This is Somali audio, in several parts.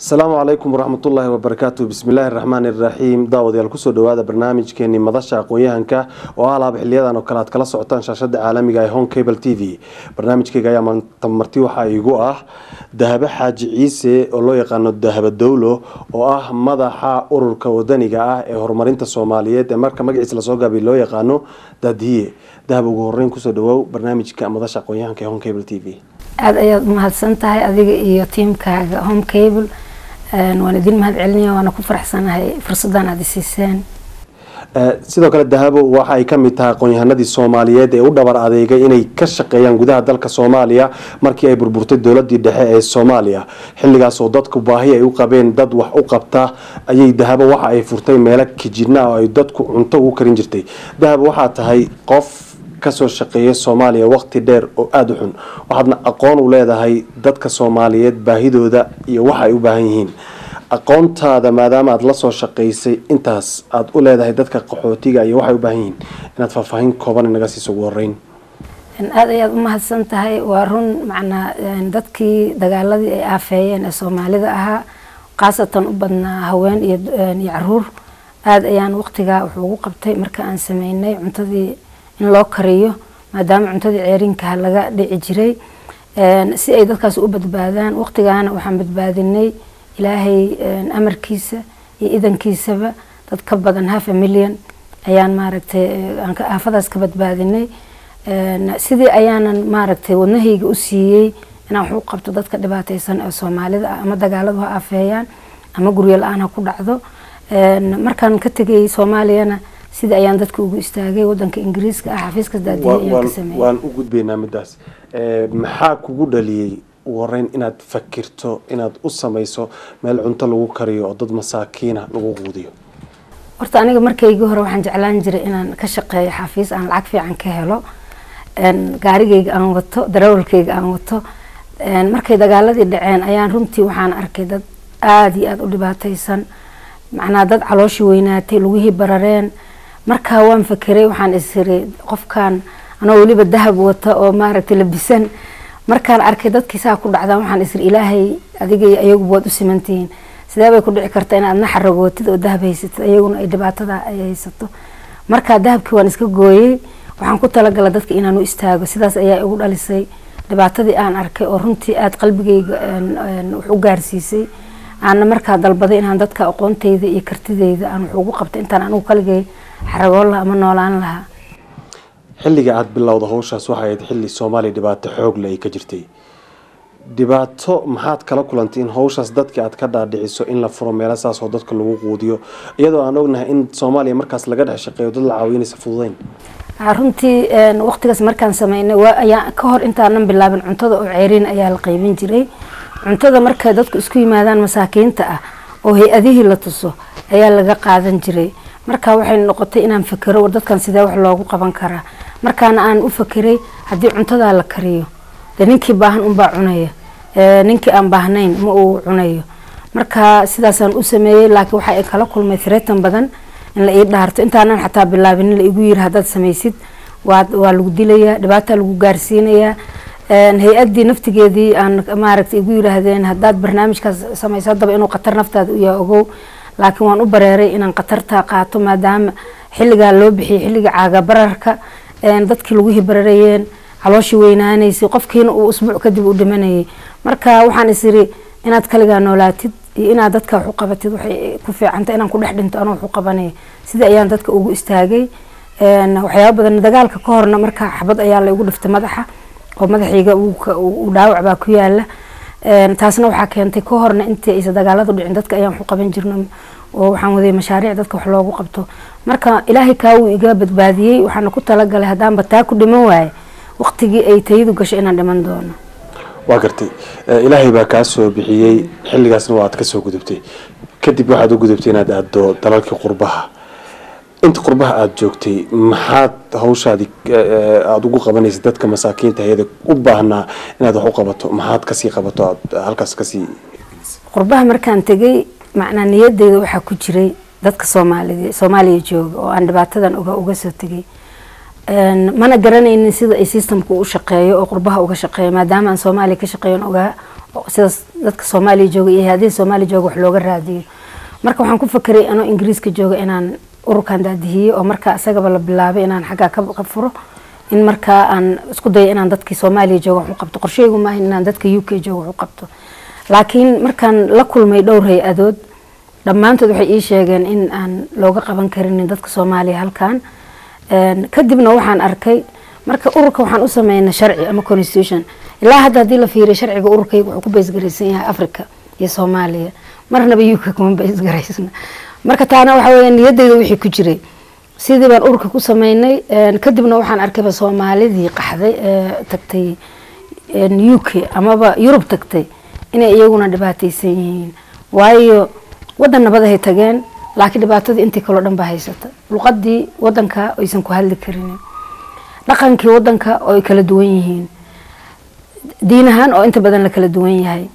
Asalaamu calaykum waraxmatullaahi wabarakaatu. Bismillaahi raxmaani raxiim. Daawadayaal, kusoo dhawaada barnaamijkeeni Madasha Aqoon-yahanka oo alaaba xiliyadan oo kale aad kala socotaan shaashada caalamiga ee Horn Cable TV. Barnaamijkayga ayaa maanta marti waxaa iigu ah Dahabo Xaaji Ciise oo loo yaqaano Dahabo Dowlo, oo ah madaxa Ururka Wadaniga ah ee Horumarinta Soomaaliyeed ee marka magaciisa lasoo gaabiy loo yaqaano Daadihiye. Dahab, ugu horeyn kusoo dhawaaw barnaamijka Madasha Aqoon-yahanka ee Horn Cable TV. Aada ayaad umahadsan tahay adiga iyo tiimkaaga Horn Cable. Waan idin mahad celinaya, waana ku faraxsanahay fursaddan aad isiiseen. Sidoo kale, Dahabo waxa ay ka mid tahay aqoon-yahanadii Soomaaliyeed ee u dhabar adeegay inay ka shaqeeyaan gudaha dalka Soomaaliya markii ay burburtay dowladii dhexe ee Soomaaliya. Xilligaas oo dadku baahi ay u qabeen dad wax u qabta ayay Dahabo waxa ay furtay meelo kijina oo ay dadku cunto ugu karin jirtay. Dahabo, waxaa tahay qof kasoo shaqeeya Soomaaliya waqti dheer oo aada u xun, waxaadna aqoon u leedahay dadka Soomaaliyeed baahidooda iyo waxa ay u baahan yihiin. Aqoontaada, maadaama aada la soo shaqaysay intaas aada u leedahay dadka qaxootiga iyo waxay u baahan yihiin, inaad faahfaahin kooban inaga siiso ugu horeyn. Aada ayaad umahadsan tahay. Waa run, macnaa dadkii dagaaladii ay aafeeyeen ee Soomaalida ahaa, khaasatan u badnaa haween iyo caruur, aada ayaan waqtigaa wuxuu ugu qabtay marka aan sameynay cuntadii in loo kariyo, maadaama cuntadii ceerinkaha laga dhici jiray, si ay dadkaas u badbaadaan. Waqtigaana waxaan badbaadinay, Ilaahay amarkiisa iyo idankiisaba, dad ka badan half a million ayaan maaragtay aafadaas ka badbaadinay. Sidii ayaanan maaragtay wadnahayga u siiyey inaan wax u qabto dadka dhibaateysan ee Soomaalida ah, ama dagaaladu ha aafeeyaan ama guryo la-aan ha ku dhacdo. Markaan ka tegay Soomaaliyana, sidii ayaan dadka ugu istaagay. Wadanka Ingiriiska ah xafiiska Daadiye ayaan ka sameeyey. Waan u gudbaynaa midaas. Maxaa kugu dhaliyey ugu horeyn inaad fakirto inaad u samayso meel cunto lagu kariyo oo dad masaakiina lagu quudiyo? Horta aniga markaygii hore waxaan jeclaan jiray inaan ka shaqeeyo xafiis, aan lacag fiican ka helo, gaarigayga aan wato, darawalkayga aan wato. Markay dagaaladii dhaceen ayaan runtii waxaan arkay dad aada iyo aada u dhibaateysan, macnaa dad calooshii weynaatay, lugihii barareen. Markaa waan fakeray, waxaan isiri qofkan anoo weliba dahab wata oo maaragtay labisan, markaan arkay dadkii saa ku dhacdaan, waxaan isiri, Ilaahay, adiga iyo ayaguba waad u simantihiin, sidee bay ku dhici kartaa in aadna xaragootid oo dahab haysatid, ayaguna ay dhibaatada ay haysato? Markaa dahabkii waan iska gooyey, waxaan ku talagalay dadka inaan u istaago. Sidaas ayaa igu dhalisay dhibaatadii aan arkay oo runtii aada qalbigayga wax u gaarsiisay, aana markaa dalbaday inaan dadka aqoonteyda iyo kartideyda aan wax ugu qabto intaan anigu kaligay xaragoon lahaa ama noolaan lahaa. Xilliga aada bilowda hawshaas waxay ahayd xilli Soomaaliya dhibaato xoog le ay ka jirtay. Dhibaato maxaad kala kulantay in hawshaas dadka aad ka dhaadhiciso in la furo meelo saas oo dadka lagu quudiyo, iyadoo aan ognahay in Soomaaliya markaas laga dhex shaqeeyo dad la caawinaysa fududeyn? Runtii waqtigaas markaan sameynay waa ayaa ka hor intaanan bilaabin, cuntada oo ceeriin ayaa la qaybin jiray. Cuntada markay dadku isku yimaadaan masaakiinta ah oo hay-adihii la tuso ayaa laga qaadan jiray. Marka waxay noqotay inaan fakero, war dadkan sidee wax loogu qaban karaa? Markaana aan u fakeray, haddii cuntadaa la kariyo, dee ninkii baahan unbaa cunaya, ninkii aan baahnayn ma uu cunayo. Marka sidaasaan u sameeyey, laakiin waxa ay kala kulmay threaten badan, in la ii dhaarto intaanan xataa bilaabin, in la igu yiri haddaad samaysid waa lagu dilayaa, dhibaataa lagu gaarsiinayaa. Hay-addii naftigeedii aan maaragtay igu yiraahdeen haddaad barnaamijkaas samayso haddaba inuu khatar naftaada u yahay ogow. Laakiin waan u bareeray inaan khatarta qaato, maadaama xilligaa loo bixiyay xilliga caagabararka, dadkii lagu hibararayeen, calooshii weynaanaysay, qofkiina uu usbuuc kadib u dhimanayay. Marka waxaan is iri, inaad kaligaa noolaatid iyo inaad dadka wax u qabatid, waxay ku fiicanta inaan ku dhex dhinto anoo wax u qabanaya. Sidii ayaan dadka ugu istaagay. Waxyaaba badan dagaalka ka horna, marka xabad ayaa la igu dhiftay madaxa oo madaxayga uu dhaawac baa ku yaala. Taasna waxaa keentay ka horna intii aysan dagaaladu dhicin dadka ayaan wax u qaban jirno oo waxaan waday mashaariic dadka wax loogu qabto. Marka Ilaahay kaa wuu iga badbaadiyey, waxaana ku talagalay haddaanba taa ku dhiman waaye, waqtigii ay tayadu gasho inaan dhiman doono. Waa gartay. Ilaahay baa kaa soo bixiyey, xilligaasna waa aad kasoo gudubtay. Kadib waxaad u gudubtay inaad aado dalalkii qurbaha. Inta qurbaha aada joogtay, maxaad hawshaadii aada ugu qabanaysa dadka masaakiinta hayada u baahnaa inaad wax u qabato? Maxaad kasii qabato aad halkaas kasii? Qurbaha markaan tegay, macnaa niyadeyda waxaa ku jiray dadka Soomaalida Soomaaliya jooga oo aan dhibaatadan uga soo tegay. Mana garanaynin sida ay systemku u shaqeeyo oo qurbaha uga shaqeeyo, maadaama aan Soomaaliya ka shaqeeyo, ogaa sidaas dadka Soomaaliya jooga iyo hay'adaha Soomaaliya jooga wax looga raadiyo. Marka waxaan ku fakeray anoo Ingiriiska jooga inaan ururkan daadihiyo, oo marka isagaba la bilaabay inaan xaggaa ka furo, in markaa aan isku dayo inaan dadkii Soomaaliya jooga wax u qabto. Qorsheygu maaha inaan dadka UK jooga wax u qabto, laakiin markaan la kulmay dhowr hay-adood, dhammaantood waxay ii sheegeen in aan looga qaban karinin dadka Soomaaliya halkan. Kadibna waxaan arkay marka ururka waxaan u sameynay sharci ama constitution. Ilaa hadda haddii la fiiriyo sharciga ururkayga, wuxuu ku base-garaysan yahay Africa iyo Soomaaliya, marnaba UK kuma base-garaysna. Marka taana waxa weya niyaddayda wixii ku jiray, sidii baan ururka ku sameynay. Kadibna waxaan arkayba Soomaalidii qaxday ee tagtay UK amaba Yurub tagtay inay iyaguna dhibaataysan yihiin, waayo wadan nabadahay tageen, laakiin dhibaatadii intii kaloo dhan baa haysata: luqadii wadanka aysan ku hadli karinin, dhaqankii wadanka oo ay kala duwan yihiin, diin ahaan oo inta badan la kala duwan yahay,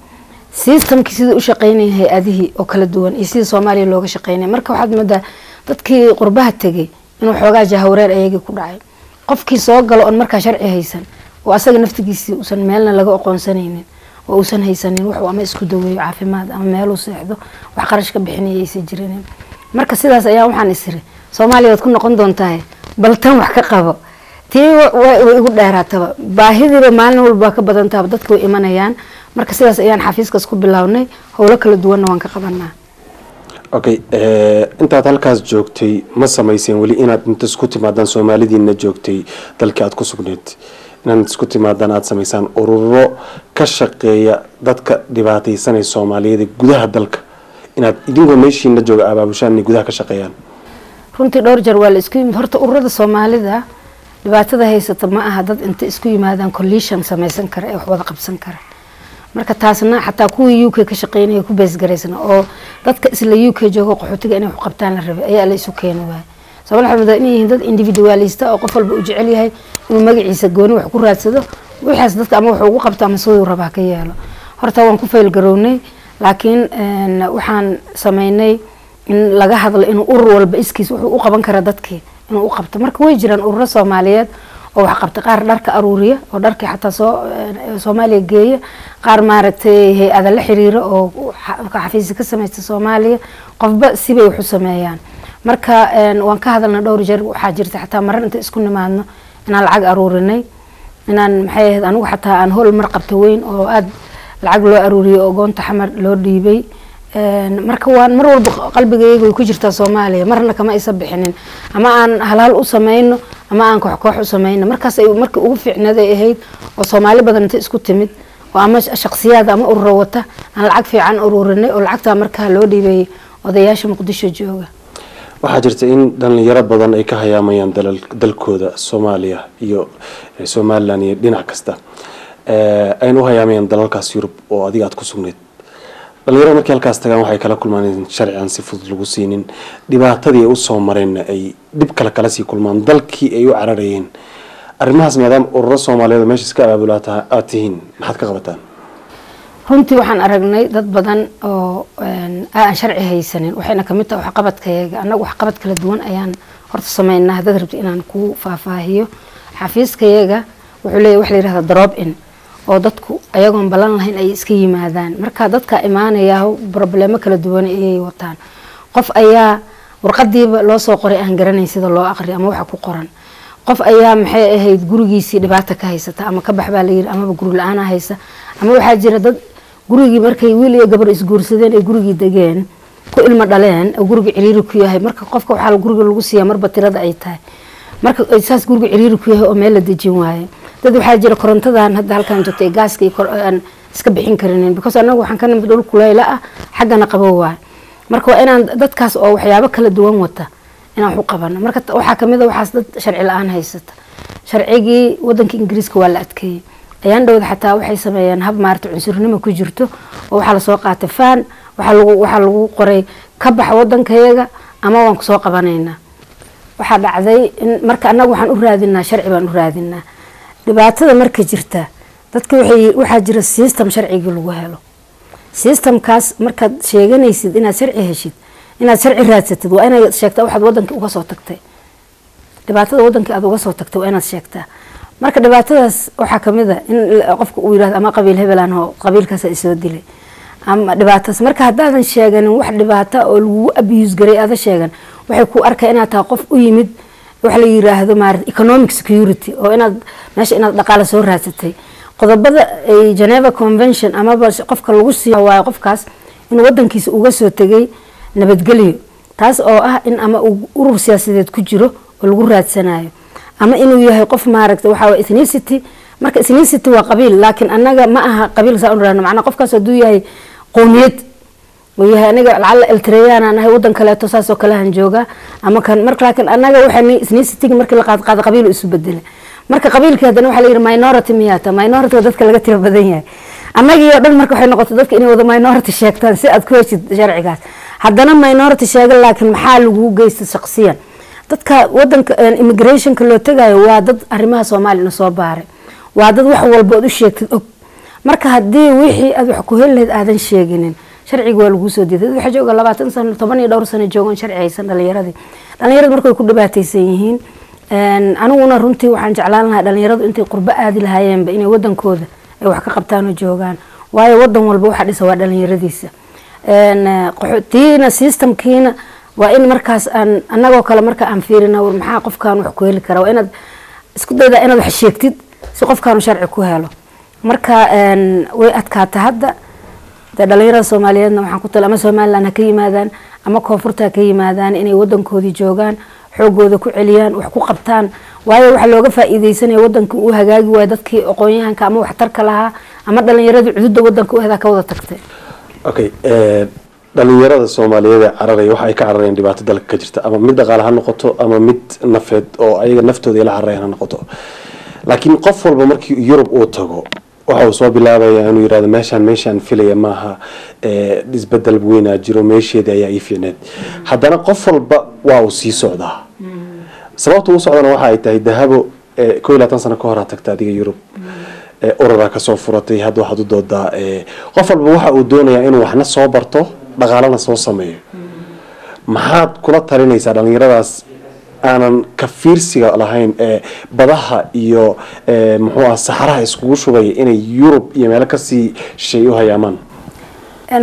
systemkii sidii u shaqeynaya hay-adihii oo kala duwan iyo sidii Soomaaliya looga shaqeynaya. Marka waxaad moodaa dadkii qurbaha tegay inuu xoogaa jahawareer ayagii ku dhacay. Qofkii soo galo oon markaa sharci haysan, oo asaga naftigiisii uusan meelna laga aqoonsanaynin, oo uusan haysanin wuxuu ama isku daweeyo caafimaad ama meeluu seexdo, wax qarash ka bixinaya aysan jirinin. Marka sidaas ayaa waxaan isiri, Soomaaliya waad ku noqon doontahay, bal tan wax ka qabo. Tii way igu dheeraataba, baahidiiba maalin walba waa ka badantaaba, dadka way imanayaan. Marka sidaas ayaan xafiiskaas ku bilownay, howlo kala duwanna waan ka qabanaa. Okay, intaad halkaas joogtay ma samayseen weli inaad inta isku timaadaan Soomaalidiina joogtay dalkii aad ku sugneed, inaad isku timaadaan, aada samaysaan ururo ka shaqeeya dadka dhibaataysanay Soomaaliyeed ee gudaha dalka, inaad idinkoo meeshiina jooga abaabushaan inay gudaha ka shaqeeyaan? Runtii dhowr jeer waa la isku yimid. Horta ururada Soomaalida dhibaatada haysata ma aha dad inta isku yimaadaan coalition samaysan kara ee wax wada qabsan kara. Marka taasna xataa kuwii UK ka shaqeynaya ku base-garaysna, oo dadka isla UK jooga qaxootiga inay wax qabtaan la rabay, ayaa la isu keeni waayay. Soomaali waxay moodaa inay yihiin dad individualista, oo qof walba uu jecel yahay inuu magaciisa gooni wax ku raadsado, waxaas dadka ama wax ugu qabto ama siduu rabaa ka yeelo. Horta waan ku fail-garownay, laakiin waxaan sameynay in laga hadlo inuu urur walba iskiis wuxuu u qaban kara dadkii inuu u qabto. Marka way jiraan ururo Soomaaliyeed oo wax qabta: qaar dharka aruuriya oo dharkii xataa soo Soomaaliya geeya, qaar maaragtay hay-ada la xiriira oo xafiisi ka sameysta Soomaaliya. Qofba sibay wax u sameeyaan. Marka waan ka hadalnay dhowr jeer. Waxaa jirta xataa marar inta isku nimaadno inaan lacag aruurinay, inaan maxay ahayd anigu xataa aan howl mar qabto weyn oo aada lacag loo aruuriyay oo goonta Xamar loo dhiibay. Marka waan mar walba qalbigayga way ku jirtaa Soomaaliya, marna kama aysan bixinin, ama aan halhal u sameyno ama aan koox koox u sameyno. Markaas ay markii ugu fiicneed ay ahayd oo Soomaali badan inta isku timid oo ama shakhsiyaad ama ururo wata aan lacag fiican ururinay, oo lacagtaa markaa loo dhiibay odayaasha Muqdisho jooga. Waxaa jirta in dhalinyaro badan ay ka hayaamayaan dalkooda Soomaaliya iyo Somaliland iyo dhinac kasta ayna u hayaamayaan dalalkaas Yurub oo adiga aad ku sugnayd. Dhalinyarada markay halkaas tagaan waxay kala kulmaan in sharci aan si fudud lagu siinin, dhibaatadii ay usoo mareenna ay dhib kale kala sii kulmaan dalkii ay u cararayeen. Arrimahaas, maadaama ururo Soomaaliyeed oo meesha iska abaabula aad tihiin, maxaad ka qabataan? Runtii waxaan aragnay dad badan oo aan sharci haysanin, waxayna kamid tahay waxqabadkayaga. Annagu waxqabad kala duwan ayaan horta sameynaa. Haddaad rabto inaan ku faahfaahiyo, xafiiskayaga wuxuu leeyahy wax la yihahda drop in, oo dadku ayagoon ballan lahayn ay iska yimaadaan. Marka dadka imaanaya problemo kala duwan ayay wataan. Qof ayaa warqadiiba loo soo qoray aan garanayn sida loo aqriyo ama waxa ku qoran. Qof ayaa maxay ahayd gurigiisii dhibaata ka haysata, ama ka bax baa la yiri, amaba guri la-aan haysa, ama waxaa jira dad gurigii markay wiil iyo gabar isguursadeen ay gurigii degeen, ku ilmo dhaleen, oo guriga ciriiri ku yahay. Marka qofka waxaa guriga lagu siiyaa marba tirada ay tahay. Marka saas guriga ciriiri ku yahay oo meel la dejin waaye. Dad waxaa jira korontadan hadda halkan joogta ee gaaska iyo aan iska bixin karinin, because annagu waxaan ka nimid dhul kuleyla ah, xaggana qabo waay. Marka waa inaan dadkaas oo waxyaabo kala duwan wata inaan wax u qabano. Marka waxaa kamid a waxaas dad sharci la-aan haysata. Sharcigii wadanka Ingiriiska waa la adkeeyey ayaan dhowda. Xataa waxay sameeyeen hab maarata cunsurnimo ku jirto, oo waxaa lasoo qaatay fan, waxaa lagu qoray "Ka baxa wadankayaga ama waan kusoo qabanaynaa." Waxaa dhacday in marka annagu waxaan u raadinaa sharci baan u raadinaa. Dhibaatada marka jirta dadka waxaa jira system sharcigii lagu helo. Systemkaas markaad sheeganaysid inaad sharci heshid, inaad sharci raadsatid, waa inaad sheegtaa waxaad wadankii uga soo tagtay. Dhibaatada wadankii aad uga soo tagtay waa inaad sheegtaa. Marka dhibaatadaas waxaa kamid a in qofka uu yirahdo ama qabiil hebelaan oo qabiilkaas isoo dilay ama dhibaatadaas. Marka haddaadan sheeganin wax dhibaata oo lagugu abuse garay aada sheegan, waxay ku arkaa inaad tahay qof u yimid waxa la yiraahdo maarata economic security, oo inaad meesha inaad dhaqaale soo raadsatay. Qodobada ay Geneva Convention amaba qofka lagu siiyo waayo qofkaas inuu wadankiisa uga soo tegay nabadgelyo, taas oo ah in ama uu urur siyaasadeed ku jiro oo lagu raadsanayo, ama inuu yahay qof maaragta waxaa waye ethnicity. Marka ethnicity waa qabiil, laakiin annaga ma aha qabiil saa u niraahno. Macnaa qofkaas hadduu yahay qowmiyad uu yahay, aniga lacala Eritrean aan ahay, wadan kaleeto saas oo kale han joogaa ama kan marka, laakiin annaga waxaan ethnicity markii la qaad qaado qabiil isu bedela. Marka qabiilkii haddana waxaa la yidhi minority miyaata, minority waa dadka laga tiro badan yahay. Annagii oo dhan marka waxay noqotay dadka inay wada minority sheegtaan si aad ku heshid sharcigaas. Haddana minority sheega, laakiin maxaa lagu geysta shaqsiyan? Dadka wadanka immigrationka loo tagayo waa dad arrimaha Soomaaliya soo baaray, waa dad wax walba ood u sheegtid og. Marka haddii wixii aad wax ku heli lahayd aadan sheeginin, sharciga waa laguu soo diiday. Dad waxaa jooga 20 sano, 10 iyo dhowr sano joogan, sharci haysan. Dhalinyarada marka way ku dhibaataysan yihiin. Aniguna runtii waxaan jeclaan lahaa dhalinyaradu intay qurbo aadi lahaayeenba inay wadankooda ay wax ka qabtaan oo joogaan, waayo wadan walba waxa dhisa waa dhalinyaradiisa. Qaxootiina systemkiina waa in markaas aan annagoo kale marka aan fiirina, war maxaa qofkan wax ku heli kara? Waa inaad isku daydaa inaad wax sheegtid si qofkaanu sharci ku helo. Marka way adkaata hadda dee. Dhalinyarada Soomaaliyeedna waxaan ku tala, ama Somaliland ha ka yimaadaan ama koonfurta ha ka yimaadaan, inay wadankoodii joogaan, xoogooda ku celiyaan, wax ku qabtaan, waayo waxa looga faa'iideysanaya wadanka uu hagaagi waayo dadkii aqoon-yahanka ama waxtarka lahaa ama dhalinyaradii cududa wadanka u hedaa ka wada tagtay. Okay, dhalinyarada Soomaaliyeed ee cararaya waxa ay ka cararayaan dhibaato dalka ka jirta, ama mid dhaqaale ha noqoto ama mid nafeed oo ayaga naftooda ila cararayaan ha noqoto, laakiin qof walba markii Yurub uu tago waxa uu soo bilaabaya inuu yirahdo meeshaan filaya maaha, isbedel weynaa jiro, meesheedii ayaa ii fiicneed. Haddana qof walba waa uu sii socdaa. Sababta uu socdana waxa ay tahay, Dahabo, 21 sano ka hor tagta adiga Yurub, ururaa kasoo furatay, hadda waxaad u doodaa. Qof walba waxa uu doonayaa inuu waxna soo barto, dhaqaalana soo sameeyo. Maxaad kula talinaysaa dhalinyaradaas aanan ka fiirsiga lahayn ee badaha iyo muxuu ah saxaraha iskugu shubaya inay Yurub iyo meelo kasii shisheey u hayaamaan?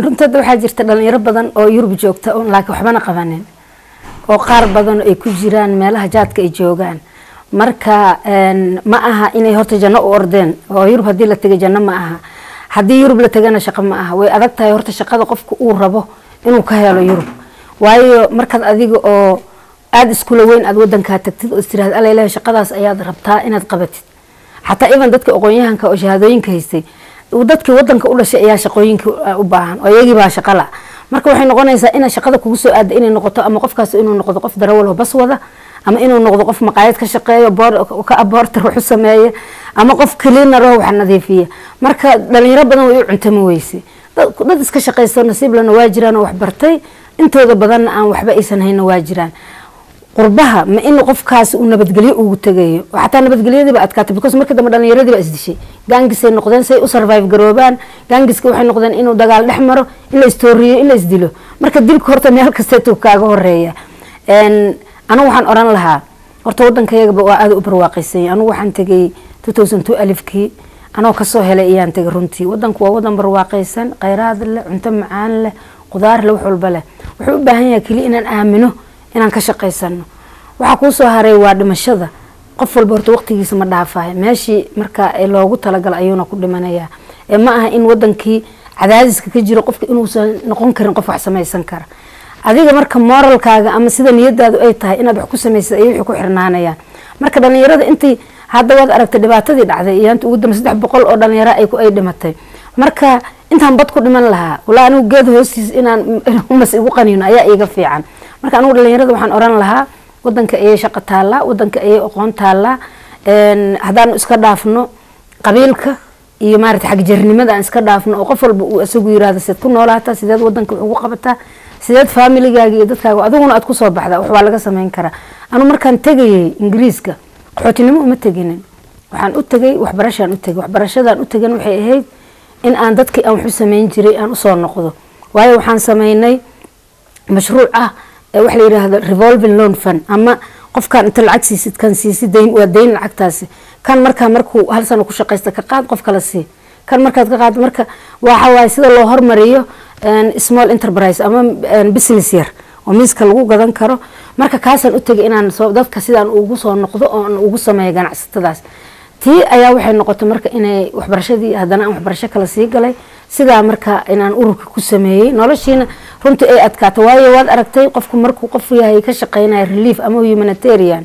Runta hadda waxaa jirta dhalinyaro badan oo Yurub joogta oon laakiin waxbana qabanin, oo qaar badan ay ku jiraan meelaha jaadka ay joogaan. Marka ma aha inay horta janno u ordeen oo Yurub haddii la tegay janno ma aha, haddii Yurub la tegana shaqo ma aha. Way adag tahay horta shaqada qofka uu rabo inuu ka helo Yurub, waayo markaad adiga oo aada iskula weyn aada wadankaa tagtid oo istiraahad alla ilahi shaqadaas ayaad rabtaa inaad qabatid, xataa even dadka aqoon-yahanka oo shahaadooyinka haystay, dadkii wadanka u dhashay ayaa shaqooyinka u baahan oo iyagii baa shaqa la. Marka waxay noqonaysaa ina shaqada kugu soo aada inay noqoto ama qofkaas inuu noqdo qof darawal oo bas wada, ama inuu noqdo qof maqaayad ka shaqeeyo, boor ka abortar wax u sameeya, ama qof cleaner oo wax nadiifiya. Marka dhalinyaro badan way u cuntami weyse. Dad iska shaqaysto nasiib lana waa jiraan oo wax bartay, intooda badanna aan waxba aysan hayna waa jiraan. Qurbaha ma in qofkaas uu nabadgelyo ugu tagayo, oo xataa nabadgelyadiiba adkaatay, because markii dambe dhalinyaradii baa isdishay, gangisay noqdeen say u survive garoobaan. Gangiska waxay noqdeen inuu dagaal dhex maro, in la istooriyo, in la isdilo. Marka dilka horta meel kasteetuu kaaga horeeya. Anigu waxaan oran lahaa horta wadankayagaba waa aada u barwaaqaysanya. Anigu waxaan tegay 2002 alifkii, anoo kasoo helay ayaan tegay. Runtii wadanku waa wadan barwaaqaysan, kheyraad leh, cunto macaan leh, qudaar leh, wax walba leh. Wuxuu u baahan yahay keliya inaan aamino, inaan ka shaqaysano. Waxaa kuu soo haray waa dhimashada. Qof walba horta waqtigiisa ma dhaafayo, meeshii marka loogu talagalo ayuuna ku dhimanayaa. Ee ma aha in wadankii cadaadiska ka jiro qofka inuusan noqon karin qof wax samaysan kara. Adiga marka moralkaaga ama sida niyadaadu ay tahay inaad wax ku samaysid ayay wixii ku xirnaanayaan. Marka dhalinyarada intii hadda waad aragtay dhibaatadii dhacday iyo inta ugu dambe 300 oo dhalinyaro ay dhimatay. Marka intaan bad ku dhiman lahaa, walaa anigu geed hoostiis inaan mas igu qaniino ayaa iiga fiican. Marka anigu dhalinyarada waxaan oran lahaa wadanka ayay shaqo taallaa, wadanka ayay aqoon taallaa. Haddaanu iska dhaafno qabiilka iyo maarata xagjarnimada aan iska dhaafno, oo qof walba uu isagu yiraahdo sideed ku noolaataa, sideed wadanka wax ugu qabataa, sideed faamiligaaga iyo dadkaaga adiguna aad kusoo baxdaa, wax waa laga sameyn karaa. Anu markaan tegayay Ingiriiska qaxootinimo uma teginin, waxaan u tegay waxbarashaan u tegay. Waxbarashadaan u tegan waxay ahayd in aan dadkii aan wax u sameyn jiray aan usoo noqdo, waayo waxaan sameynay mashruuc ah ee wax la yiraahdo revolving loan fund, ama Qofkan inta lacag siisid, kan siisid deyn, waa deyn lacagtaasi. Kan markaa markuu hal sano ku shaqaysta, ka qaad, qof kala sii. Kan markaad ka qaad, marka waxa waaye sida loo hormariyo small enterprise ama business yar oo miiska lagu gadan karo. Marka kaasaan u tegay inaan soo dadka sidaan ugu soo noqdo oo aan ugu sameeyo ganacsatadaas. Tii ayaa waxay noqotay marka inay waxbarashadii haddana aan waxbarasho kala sii galay, sidaa marka inaan ururka ku sameeyey. Noloshiina runtii ay adkaato, waayo waad aragtay, qofku markuu qof yahay ka shaqeynaya relief ama humanitarian,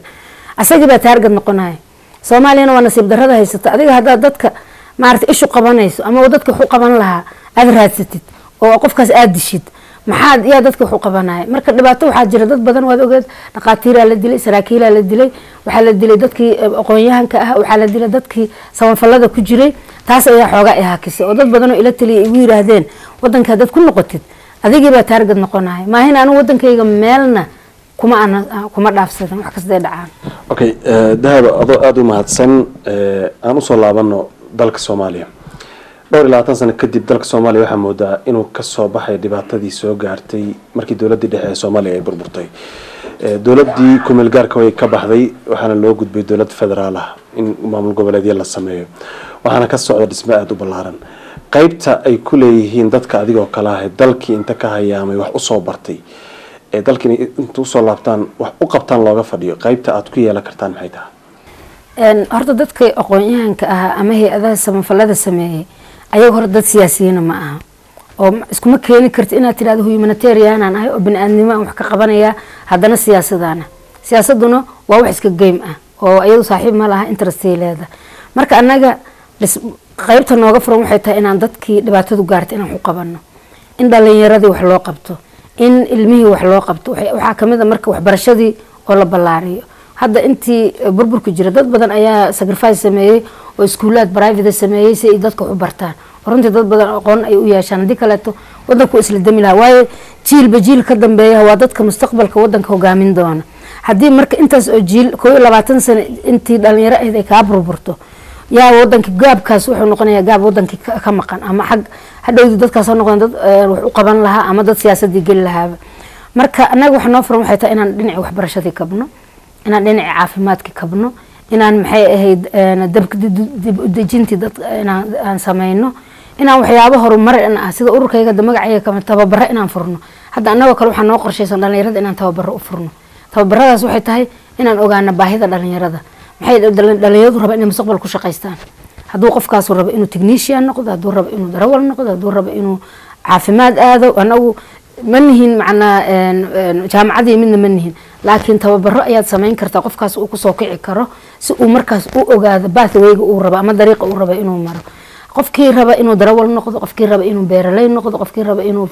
asagii baa target noqonaya. Soomaaliyana waa nasiib darrada haysata. Adiga haddaad dadka maarata ishu qabanayso ama dadka wax u qaban lahaa aada raadsatid oo qofkaas aada dishid, maxaad yaa dadka wax u qabanaya? Marka dhibaato waxaa jira dad badan, waad ogeed, dhaqaatiiraa la dilay, saraakiilaa la dilay, waxaa la dilay dadkii aqoon-yahanka ah, waxaa la dilay dadkii sabanfalada ku jiray. Taas ayaa xoogaa i hakisay oo dad badan oo ila taliyay igu yiraahdeen, wadanka haddaad ku noqotid, adigii baa target noqonaya. Maahin anigu wadankayga meelna kuma aan kuma dhaafsadan, wax kastay dhacaan. Okay, Dahab, adoo aada u mahadsan, aan usoo laabano dalka Soomaaliya. Dhowr iyo labaatan sano kadib, dalka Soomaaliya waxaa moodaa inuu kasoo baxay dhibaatadii soo gaartay markii dowladdii dhexe ee Soomaaliya ay burburtay. Dowladdii kumeel gaarka way ka baxday, waxaana loo gudbay dowlad federaal ah, in maamul goboleedyo la sameeyo, waxaana ka socda dhismo aada u ballaaran. Qeybta ay ku leeyihiin dadka adigoo kale ah dalkii inta ka hayaamay wax usoo bartay ee dalkii inta usoo laabtaan wax u qabtaan looga fadhiyo, qeybta aada ku yeelan kartaan maxay tahay? Horta dadka aqoon-yahanka ahaa ama hay-adaha samafalada sameeyey, ayaga hore dad siyaasiyiina ma aha, oo iskuma keeni karti inaad tidhahdo humanitarian aan ahay oo bini-aadnimo aan wax ka qabanaya, haddana siyaasadaana. Siyaasaduna waa wax iska game ah oo iyadu saaxiib ma laha, interestay leedahay. Marka annaga qaybta nooga furan waxay tahay inaan dadkii dhibaatadu gaartay inaan wax u qabano, in dhalinyaradii wax loo qabto, in ilmihii wax loo qabto. Waxaa kamid a marka waxbarashadii oo la ballaariyo. Hadda intii burburku jira, dad badan ayaa sacrifice sameeyey oo iskuulaad private sameeyey si ay dadka wax u bartaan. Runtii dad badan aqoon ay u yeeshaan, haddii kaleeto wadanku isla dami lahaa, waayo jiilba jiil ka dambeeya waa dadka mustaqbalka wadanka hogaamin doona. Haddii marka intaas oo jiil, 21 sano, intii dhalinyaro ahayd ay kaa burburto, yaa wadanka gaabkaas wuxuu noqonayaa gaab wadankii ka maqan, ama xag hadhowdi dadkaas ha noqdaan dad wax u qaban lahaa ama dad siyaasadii geli lahaaba. Marka annaga waxa noo furan waxay tahay inaan dhinaci waxbarashadii kabno, inaan dhinaci caafimaadka kabno, inaan maxay ahayd dib u dejintii dad inaan aan sameyno, inaan waxyaabo horumar ah sida ururkayga da magacayga kama tababaro inaan furno. Hadda annagoo kale waxaa noo qorshaysan dhalinyarada inaan tababaro u furno. Tababaradaas waxay tahay inaan ogaano baahida dhalinyarada, maxay dhalinyaradu raba inay mustaqbal ku shaqaystaan. Hadduu qofkaasu rabo inuu technician noqdo, hadduu rabo inuu darawal noqdo, hadduu rabo inuu caafimaad aado, anagu ma nihin macnaa jaamacadii midna ma nihin, laakiin tababaro ayaad samayn kartaa qofkaas uu kusoo kici karo, si uu markaas u ogaado pathwayga uu rabo ama dariiqa uu rabo inuu maro. Qofkii raba inuu darawal noqdo, qofkii raba inuu beeraley noqdo, qofkii raba inuu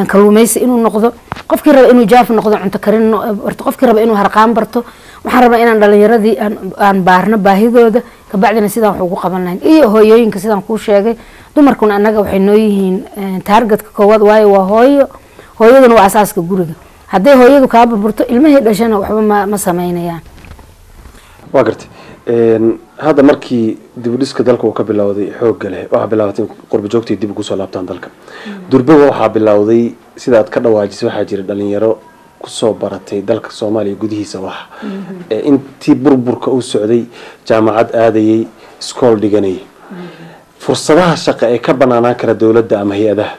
kalluumeysi inuu noqdo, qofkii raba inuu chef noqdo, cunto karin barto, qofkii raba inuu harqaan barto. Waxaan rabaa inaan dhalinyaradii aan baarno baahidooda, kabacdina sidaan wax ugu qaban lahayn, iyo hooyooyinka sidaan kuu sheegay. Dumarkuna annaga waxay noo yihiin targetka koowaad, waayo waa hooyo, hooyaduna waa asaaska guriga. Hadday hooyadu kaa burburto, ilmahay dhashana waxba ma sameynayaan. Waa gartay. Hadda markii dib u dhiska dalka uu ka bilowday xoogga leh, waxaa bilaabatay in qurba joogtii dib ugu soo laabtaan dalka. Durbaga waxaa bilowday, sida aad ka dhawaajisay, waxaa jira dhalinyaro kusoo baratay dalka Soomaaliya gudihiisa wax intii burburka uu socday, jaamacad aadayay, iskool dhiganayay. Fursadaha shaqo ee ka banaanaan kara dowladda ama hay-adaha,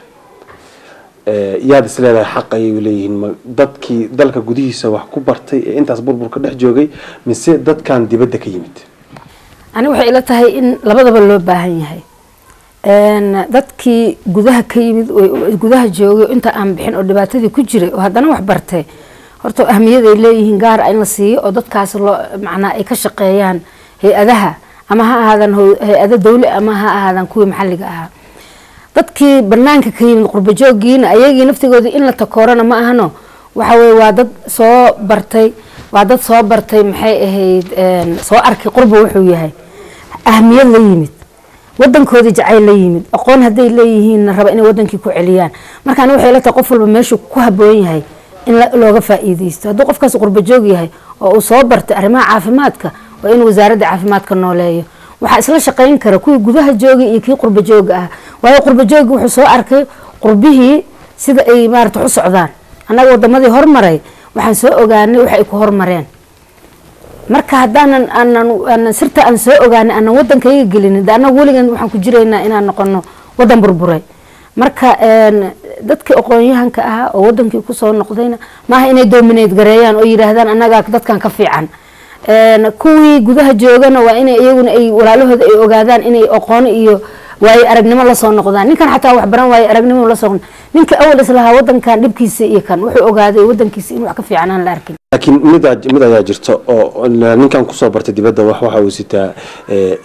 yaad is leedahay xaq ayay leeyihiin? Ma dadkii dalka gudihiisa wax ku bartay ee intaas burburka dhex joogay, mise dadkan dibadda ka yimid? Aniga waxay ila tahay in labadaba loo baahan yahay. Dadkii gudaha ka yimid, gudaha joogay, inta aan bixin oo dhibaatadii ku jiray oo haddana wax bartay, horta ahmiyad ay leeyihiin gaar ah in la siiyo oo dadkaas loo macnaa ay ka shaqeeyaan hay-adaha, ama ha ahaadaan hay-ado dawli ama ha ahaadaan kuwii maxalliga ahaa. Dadkii banaanka ka yimid, qurba joogiina, ayagii naftigooda in la takoorana ma ahano. Waxa weye waa dad soo bartay, waa dad soo bartay, maxay ahayd, soo arkay qurba wuxuu yahay, ahmiyad la yimid, wadankoodii jacayl la yimid, aqoon hadday leeyihiinna raba inay wadankii ku celiyaan. Marka ani waxay la tahay qof walba meeshuu ku haboon yahay in looga faa'iideysto. Hadduu qofkaas qurba joog yahay oo uu soo bartay arrimaha caafimaadka, waa in wasaaradda caafimaadka nooleeyo. Waxaa isla shaqayn kara kuwii gudaha joogay iyo kii qurba jooga ah, waayo qurba joogi wuxuu soo arkay qurbihii sida ay maarata u socdaan. Annaga wadamadii hormaray waxaan soo ogaanay waxa ay ku hormareen. Marka haddaanan aanan sirta aan soo ogaanay aanan waddankayga gelinin, de annagu weligan waxaan ku jiraynaa inaan noqono waddan burburay. Marka dadkii aqoon-yahanka ahaa oo wadankii kusoo noqdayna maaha inay dominate gareeyaan oo yidhaahdaan annagaa dadkan ka fiican. Kuwii gudaha joogana waa inay iyaguna ay walaalahooda ay ogaadaan inay aqoon iyo waayo aragnimo lasoo noqdaan. Ninkan xataa wax baran waayo aragnimo lasoo, ninka awal islahaa wadankan dhibkiisa iyo kan wuxuu ogaaday wadankiisa in wax ka fiican aan la arkin. Laakiin mid ayaa jirta oo ninkan kusoo bartay dibadda waxa uu sitaa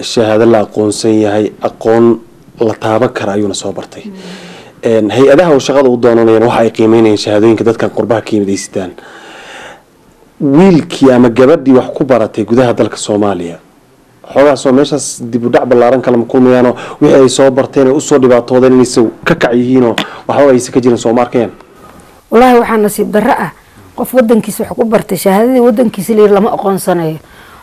shahaado la aqoonsan yahay, aqoon la taaban kara ayuuna soo bartay. Hay-adaha uu shaqada u doonanayaan waxa ay qiimeynayaan shahaadooyinka dadkan qurbaha ka yimid ay sitaan. Wiilkii ama gabadhii wax ku baratay gudaha dalka Soomaaliya xoogahaas oo meeshaas dib u dhac ballaaran kalama kulmayaanoo wixii ay soo barteen ee usoo dhibaatoodeen inaysa ka kac yihiinoo waxba aysa ka jirin, sooma arkayaan? Wallaahi waxaa nasiib darro ah qof wadankiisa wax ku bartay shahaadadii wadankiisa la yiri lama aqoonsanayo.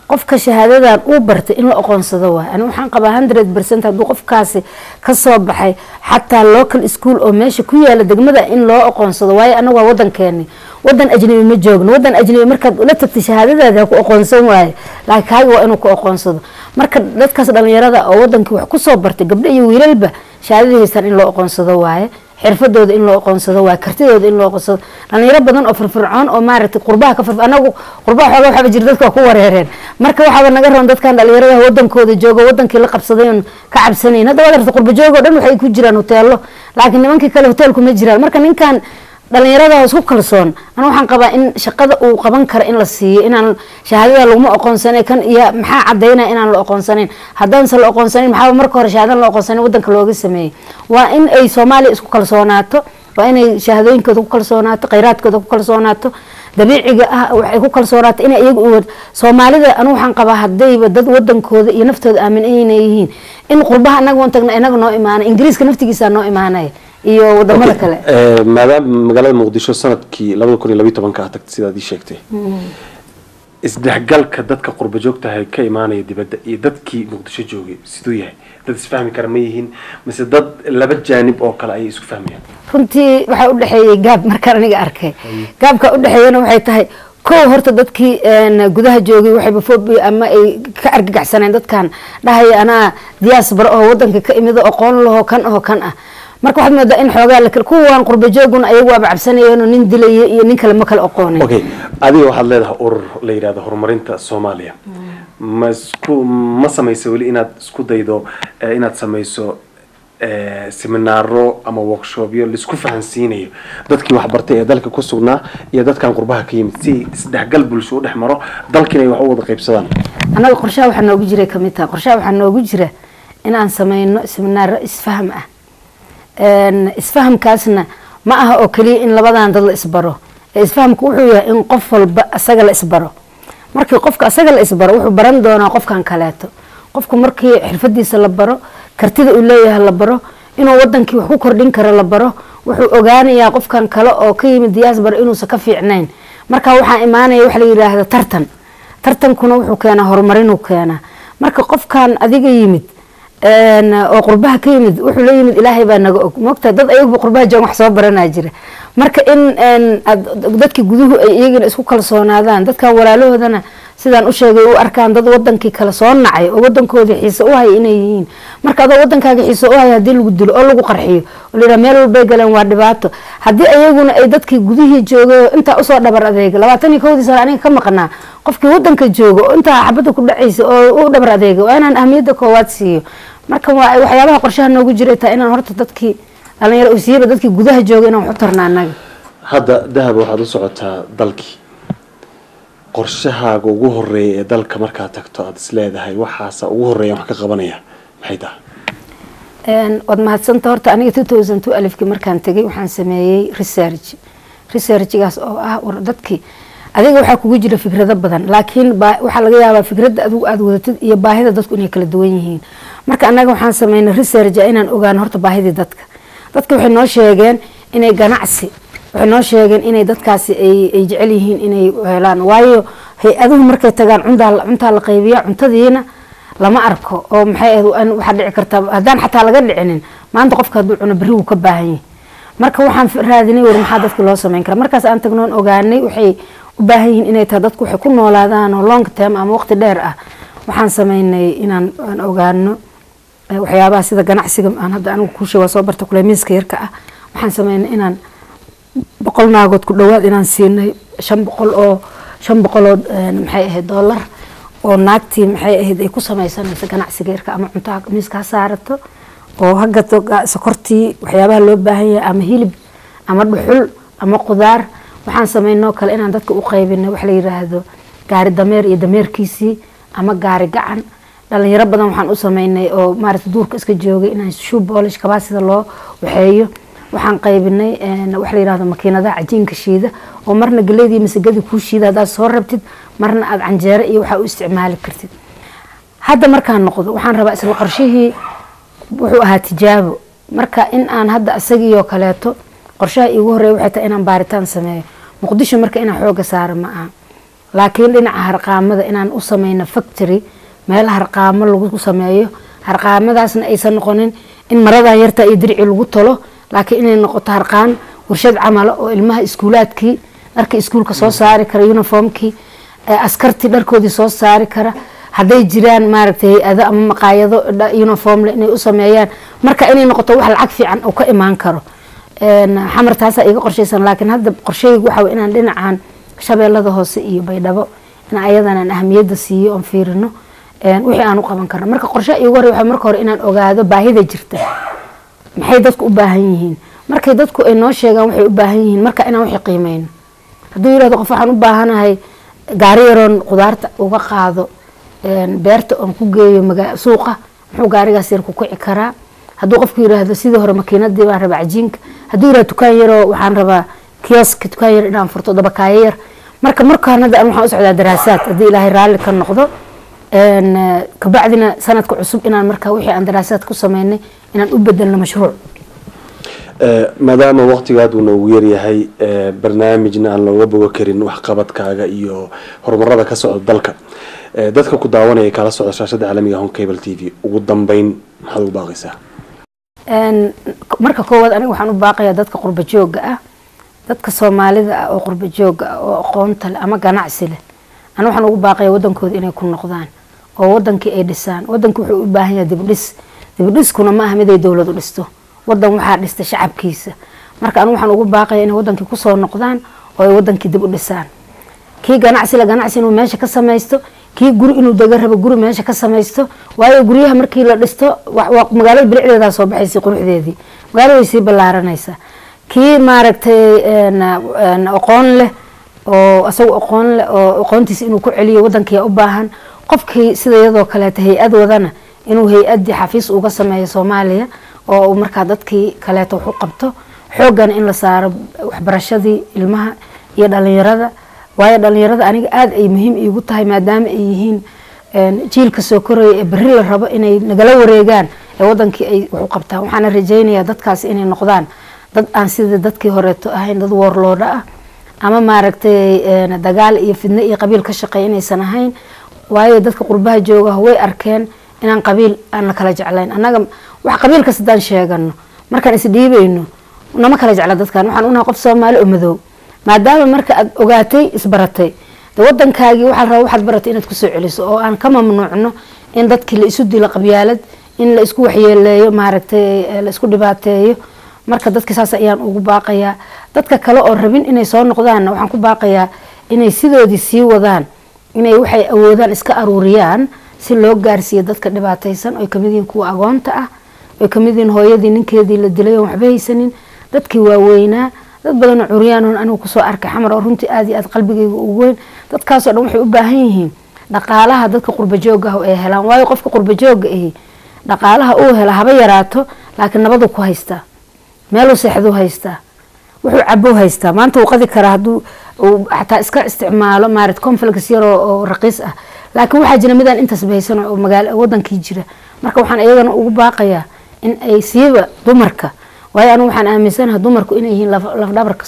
Qofka shahaadadan uu bartay in la aqoonsado waay. Ani waxaan qabaa 100% hadduu qofkaasi kasoo baxay xataa local school oo meesha ku yaala degmada in loo aqoonsado, waayo anagu waa wadankeeni, wadan ajnabi ma joogno. Wadan ajnabi markaad ula tagtay shahaadadaada ha ku aqoonsan waaye, laakiin kaaga waa inuu ku aqoonsado. Marka dadkaas dhalinyarada oo wadankii wax kusoo bartay, gabdho iyo wiilalba, shahaadadii haystaan in loo aqoonsado waaye, xirfadooda in loo aqoonsado waaye, kartidooda in loo aqoonsado. Dhalinyaro badan oo firfircoon oo maaragtay qurbaha ka firfir, anagu qurbaha xoogaa waxaaba jira dadka waa ku wareereen. Marka waxaaba naga roon dadkan dhalinyarada wadankooda jooga, wadankii la qabsaday oon ka cabsanayn. Hadda waad aragtay qurba joog oo dhan waxay ku jiraan hoteelo, laakiin nimankii kale hoteelku ma jiraan. Marka ninkan dhalinyarada isku kalsoon ana waxaan qabaa in shaqada uu qaban karo in la siiyo, inaan shahaadada laguma aqoonsanay kan iyo maxaa cadeynaya inaan la aqoonsanayn. Haddaanse la aqoonsanayn, maxaaba marka hore shahaadada la aqoonsanayn wadanka looga sameeyey? Waa in ay Soomaaliya isku kalsoonaato, waa inay shahaadooyinkooda ku kalsoonaato, kheyraadkooda ku kalsoonaato, dabiiciga ah waxay ku kalsoonaato inay iyagu Soomaalida. Anu waxaan qabaa haddayba dad wadankooda iyo naftooda aamin inay yihiin, in qurbaha anaga wan tagna inaga noo imaanay, Ingiriiska naftigiisa noo imaanaya iyo wadamada kale. Maadaama magaalada Muqdisho sanadkii 2012 aad tagtay sidaad ii sheegtay, isdhexgalka dadka qurba joogtahay ka imaanaya dibadda iyo dadkii Muqdisho joogay siduu yahay? Dad isfahmi kara ma yihiin mise dad laba jaanib oo kale ayay isku fahmayaan? Runtii waxaa udhexeeyey gaab. Markaan aniga arkay gaabka udhexeeyana waxay tahay, kow, horta dadkii gudaha joogay waxayba phobia ama ay ka argagaxsaneen dadkan dhahaya anaa diaspora oo wadanka ka imid, aqoon laho, kan oo kan ah. Marka waxaad moodaa in xoogaa la kale kuwan qurba jooguna ayagu waaba cabsanayeen oo nin dilaya iyo nin kale ma kala aqoonay. Okay, adiga waxaad leedahay urur la yidhahdo Horumarinta Soomaaliya. Ma isku ma samayso weli inaad isku daydo inaad samayso seminaaro ama workshopyo laisku fahansiinayo dadkii waxbartay ee dalka ku sugnaa iyo dadkan qurbaha ka yimid si isdhexgal bulsho u dhex maro, dalkiina ay wax u wada qaybsadaan? Annaga qorshaha waxaa noogu jira kamid tahay, qorshaha waxaa noogu jira in aan sameyno seminaaro isfaham ah. Isfahamkaasna ma aha oo keliya in labadan dad la isbaro. Isfahamku wuxuu yahay in qof walba asaga la isbaro. Markii qofka asaga la isbaro, wuxuu baran doonaa qofkan kaleeto. Qofku markii xirfadiisa la baro, kartida uu leeyahay la baro, inuu wadankii wax ku kordhin karo la baro, wuxuu ogaanayaa qofkan kale oo ka yimid diaspora inuusan ka fiicnayn. Marka waxaa imaanaya waxa la yidhaahda tartan. Tartankuna wuxuu keenaa horumarinuu keenaa. Marka qofkan adiga yimid oo qurbaha ka yimid wuxuu la yimid Ilaahay baa naga og, moogta dad ayaguba qurbaha joogan wax soo baranaa jira. Marka in dadki guduhu ay iyagana isku kalsoonaadaan, dadkan walaalahoodana sidaan u sheegay u arkaan dad wadankii kale soo nacay oo wadankoodii xiise u haya inay yihiin. Marka adoo wadankaaga xiise u haya haddii lagu dilo oo lagu qarxiyo oo la yidhaha meel walbay galeen, waa dhibaato. Haddii ayaguna ay dadkii gudihii joogay oo intaa usoo dhabar adeega 21-dii sano aniga ka maqnaa, qofkii wadanka jooga oo intaa xabadda ku dhacaysa oo u dhabar adeega, waa inaan ahmiyadda koowaad siiyo. Marka waa waxyaabaha qorshaha noogu jiray taa inaan horta dadkii dhalinyaro usiyaba, dadkii gudaha jooga inaan wax u tarna annaga. Hadda Dahab waxaad u socotaa dalkii. Qorshahaaga ugu horeeya ee dalka markaad tagto aada is leedahay waxaasa ugu horeeya wax ka qabanaya maxay tahay? Waad mahadsanta. Horta aniga 2012-kii markaan tegay waxaan sameeyey research. Researchgaas oo ah war dadkii adiga waxaa kugu jira fikrado badan, laakiin waxaa laga yaabaa fikradda adigu aada wadatid iyo baahida dadku inay kala duwan yihiin. Marka annaga waxaan sameynay research inaan ogaano horta baahidii dadka. Dadka waxay noo sheegeen inay ganacsi, waxay noo sheegeen inay dadkaasi ay jecel yihiin inay helaan, waayo hay-aduhu markay tagaan cuntaa la qaybiya, cuntadiina lama arko oo maxay ahayd waxaa dhici karta haddaan xataa laga dhicinin maanta, qofka hadduu cuno berri wuu ka baahan yahay. Marka waxaan raadinay war maxaa dadka loo sameyn karaa. Markaas aan tagnoon ogaanay waxay u baahan yihiin inay tahay dadku waxay ku noolaadaan oo long term ama waqti dheer ah. Waxaan sameynay inaan aan ogaano waxyaabaha sida ganacsiga aan hadda anigu kuu sheego soo barta kulemiiska yarka ah. Waxaan sameynay inaan 100 naagood ku dhawaad inaan siinay 500 oo maxay ahayd dollar oo naagtii maxay ahayd ay ku sameysanayso ganacsiga yarka, ama cunto miiska ha saarato oo ha gato sokortii waxyaabaha loo baahan yahay, ama hilib ama dhuxul ama qudaar. Waxaan sameynoo kale inaan dadka u qaybinay wax la yiraahdo gaari dameer iyo dameerkiisii ama gaari gacan. Dhalinyaro badan waxaan u sameynay oo maaragtay duurka iska joogay inaan shoe polish kabaa sida loo waxeeyo. Waxaan qaybinay wax la yiraahdo makiinadaha cajiinka shiida oo marna galeydii masagadii kuu shiida haddaad soo rabtid, marna aad canjeero iyo waxaa u isticmaali kartid. Hadda markaan noqdo waxaan rabaa isla qorshihii wuxuu ahaa tijaabo, marka in aan hadda isagii oo kaleeto qorshaha iigu horreeya waxay tahay inaan baaritaan sameeyo Muqdisho. Marka inaan xooga saaro ma aha, laakiin dhinaca harqaamada inaan u sameyno factory, meel harqaamo lagu sameeyo, harqaamadaasna aysan noqonin in maradan yarta iyo dirci lagu tolo, laakiin inay noqoto harqaan warshad camala oo ilmaha iskuulaadkii dharka iskuulka soo saari kara, uniformkii askartii dharkoodii soo saari kara, hadday jiraan maaragtay hay-ado ama maqaayado uniform leh inay u sameeyaan. Marka inay noqoto wax lacag fiican oo ka imaan karo Xamar, taasaa iga qorshaysan. Laakiin hadda qorshaygu waxa way inaan dhinacan Shabeellada Hoose iyo Baydhabo in ayadan aan ahamiyadda siiyo oon fiirino wixii aan u qaban karno. Marka qorshe iigu horey waxa marka hore inaan ogaado baahida jirta, maxay dadku u baahan yihiin. Markay dadku ay noo sheegaan waxay u baahan yihiin, marka inaan wixii qiimeyno. Hadduu yirahdo qof waxaan u baahanahay gaari yaroon qudaarta uga qaado beerta oon ku geeyo suuqa, muxuu gaarigaas yar ku kici karaa? Hadduu qofku yiraahdo sidii hore makiinadii baan rabaa cajiinka, hadduu yirahdo dukaan yaroo waxaan rabaa kiosk, dukaan yar inaan furto, dabakaayo yar. Marka markaan hadda waxaan u socdaa daraasaad, haddii Ilaahay raalli ka noqdo, kabacdina sanadka cusub inaan marka wixii aan daraasaad ku sameynay inaan u bedelno mashruuc. Maadaama waqtigaad uu noogu yaryahay, barnaamijna aan looga bogo karin waxqabadkaaga iyo horumarada ka socda dalka, dadka ku daawanaya kala socda shaashada caalamiga Horn Cable TV, ugu dambeyn maxaad ugu baaqaysaa? Marka koowaad aniga waxaan u baaqayaa dadka qurba jooga ah, dadka Soomaalida ah oo qurba jooga ah oo aqoonta leh ama ganacsi leh. Aniga waxaan ugu baaqayaa wadankooda inay ku noqdaan oo wadankii ay dhisaan. Wadanku wuxuu u baahan yahay dib u dhis. Dib u dhiskuna ma aha mid ay dowladu dhisto, wadan waxaa dhista shacabkiisa. Marka anigu waxaan ugu baaqayaa inay wadankii kusoo noqdaan oo ay wadankii dib u dhisaan. Kii ganacsi la ganacsi inuu meesha ka samaysto, kii guri inuu dega rabo guri meesha ka samaysto, waayo guryaha markii la dhisto magaalada bilicdeedaa soo baxaysa, quruxdeedii magaalada way sii ballaaranaysaa. Kii maaragtay aqoon leh oo isagu aqoon leh oo aqoontiisa inuu ku celiyo wadankii u baahan. Qofkii sida iyadoo kaleeta hay-ad wadana inuu hay-adii xafiis uga sameeyo Soomaaliya oo uu markaa dadkii kaleeto wax u qabto. Xooggana in la saaro waxbarashadii ilmaha iyo dhalinyarada, waayo dhalinyarada aniga aada ay muhiim iigu tahay, maadaama ay yihiin jiilka soo koraya ee berri la rabo inay nagala wareegaan ee wadankii ay wax u qabtaan. Waxaana rajaynayaa dadkaasi inay noqdaan dad aan sida dadkii horeeto ahayn, dad warlord ah ama maaragtay dagaal iyo fidno iyo qabiil ka shaqeeya inaysan ahayn, waayo dadka qurbaha jooga way arkeen inaan qabiil aan la kala jeclayn. Annaga wax qabiil kasta haddaan sheegano markaan isdhiibayno nama kala jecla dadkan. Waxaan unahay qof Soomaali oo madow. Maadaama marka aad ogaatay isbaratay de wadankaagii, waxaa la rabaa waxaad baratay inaad kusoo celiso oo aan ka mamnuucno in dadkii la isu dilo qabyaalad, in la isku waxyeeleeyo, maaragtay la isku dhibaateeyo. Marka dadka saas ayaan ugu baaqayaa. Dadka kale oo rabin inay soo noqdaanna waxaan ku baaqayaa inay sidoodii sii wadaan, inay waxay awoodaan iska aruuriyaan si loo gaarsiiyo dadka dhibaataysan, oy kamid yihiin kuwa agoonta ah, oy kamid yihiin hooyadii ninkeedii la dilay oon waxba haysanin, dadkii waaweynaa, dad badan oo curyaan oon anigu kusoo arkay Xamar oo runtii aada iyo aada qalbigayga ugu weyn. Dadkaasoo dhan waxay u baahan yihiin dhaqaalaha dadka qurba joogga ah ay helaan, waayo qofka qurba joogga ahi dhaqaalaha uu hela haba yaraato, laakiin nabadu ku haystaa, meeluu seexduu haystaa, wuxuu cabou haystaa. Maanta wuu qadi karaa hadduu uu xataa iska isticmaalo maarat cornflakes yar oo raqiis ah, laakiin waxaa jira midaan intaas bahaysan oo magaalo wadankii jira. Marka waxaan iyagana ugu baaqayaa in ay siiba dumarka, waayo anigu waxaan aaminsanahay dumarku inay yihiin lafdhabarka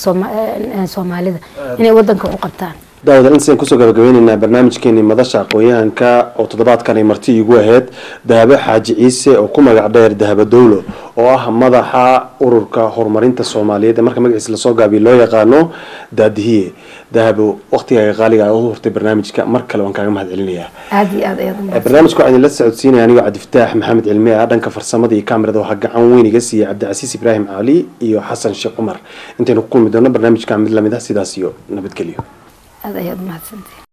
Soomaalida, inay wadanka wax u qabtaan. Daawadayaal, intaasaan kusoo gabagabeyneynaa barnaamijkeenii Madasha Aqoon-yahanka oo toddobaadkan ay marti iigu ahayd Dahabo Xaaji Ciise oo ku magac dheer Dahabo Dowlo, oo ah madaxa Ururka Horumarinta Soomaaliyeed ee marka magaciisa lasoo gaabiyo loo yaqaano Daadihiye. Dahabo, waqtigaaga qaaliga u hurtay barnaamijka mar kale waan kaaga mahad celinayaa. Aada iyo aad ayaad u mahadsan. Barnaamijka waxaan idinla socodsiinaya anigoo Cabdifataax Maxamed Cilmi ah. Dhanka farsamada iyo kaamirada waxaa gacan weyn iga siiyey Cabdicasiis Ibraahim Cali iyo Xasan Sheekh Cumar. Intaynu ku kulmi doono barnaamijka mid lamid ah, sidaas iyo nabadgelyo. Aada ayaad u mahadsantihin.